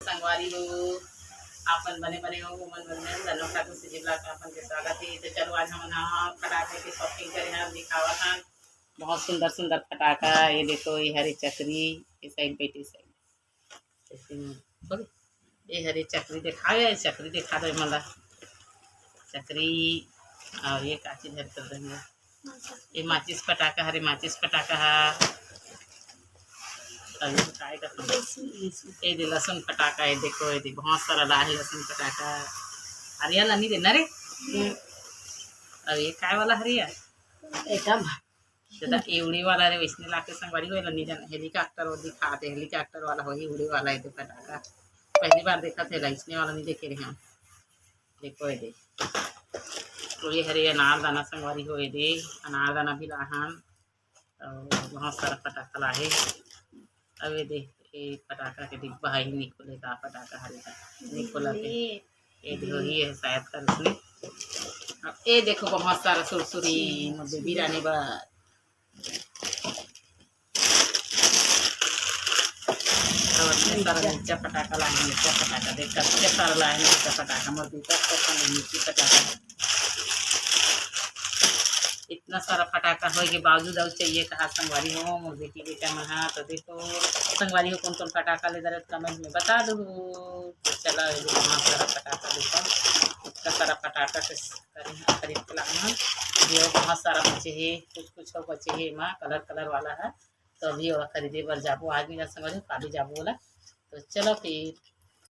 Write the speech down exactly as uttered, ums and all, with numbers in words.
संगवारी हो, आप मन बने बने हो, ओमन बने बने हो, धनोखा दूसरी जिला का अपन के स्वागत है। तो चलो आज हमन ह फटाका के shopping करे हन, दिखावत हन, बहुत सुंदर सुंदर फटाका। ये देखो, ये हरे चकरी, ये side बैठी side, ऐसे में बोले, ये हरे चकरी दिखाओ, ये चकरी दिखा दो, ये मला चकरी। और ये का चीज हर कर देंगे, ये माचिस फटाका हरे, माचिस फटाका है। और ये काय का, ये दे लहसुन फटाका है, देखो ये दे बहुत सारा ला है लहसुन फटाका। हरिया ला नहीं देना रे। और ये काय वाला हरिया? एकदम। दादा, ये उड़े वाला रे, वैसने लाके संगवारी हो, नहीं जाना, helicopter वो दिखाते, helicopter वाला हो, ये उड़े वाला है, देखो फटाका। पहली बार देखा थे, इसने वाला नहीं देखे रहे हम। देखो ये दे, तो ये हरे अनारदाना संगवारी हो, ये दे, अनारदाना भी लाहन, और बहुत सारा फटाका लाहे। अब ये दे, ये फटाका के डिब्बा है, निकोले का फटाका हरे का, निकोला के। ये देखो, ये है शायद कर उसने। अब ये देखो, बहुत सारा सुरसुरी, मोर बेबी रानी बा। और इतने सारा मिर्चा फटाका लाए, मिर्चा फटाका देख, कतने सारा लाए मिर्चा फटाका, मोर बेटा को पसंद है मिर्ची फटाका। इतना सारा फटाका होए के बावजूद अउ चाहिए कहा संगवारी हो, मोर बेटी बेटा मन हा। तो देखो संगवारी हो, कौन कौन फटाका ले दरत comment में बता दो। तो चला, ये बहुत सारा फटाका देखो, इतना सारा फटाका से करे हैं, खरीद के लाए हैं। ये बहुत सारा बचे है, कुछ कुछ और बचे है, एमा color color वाला है। तो अभी ओला खरीदे बर जाबो, आज नहीं जा संगवारी हो, काली जाबो ओला। तो चलो फिर।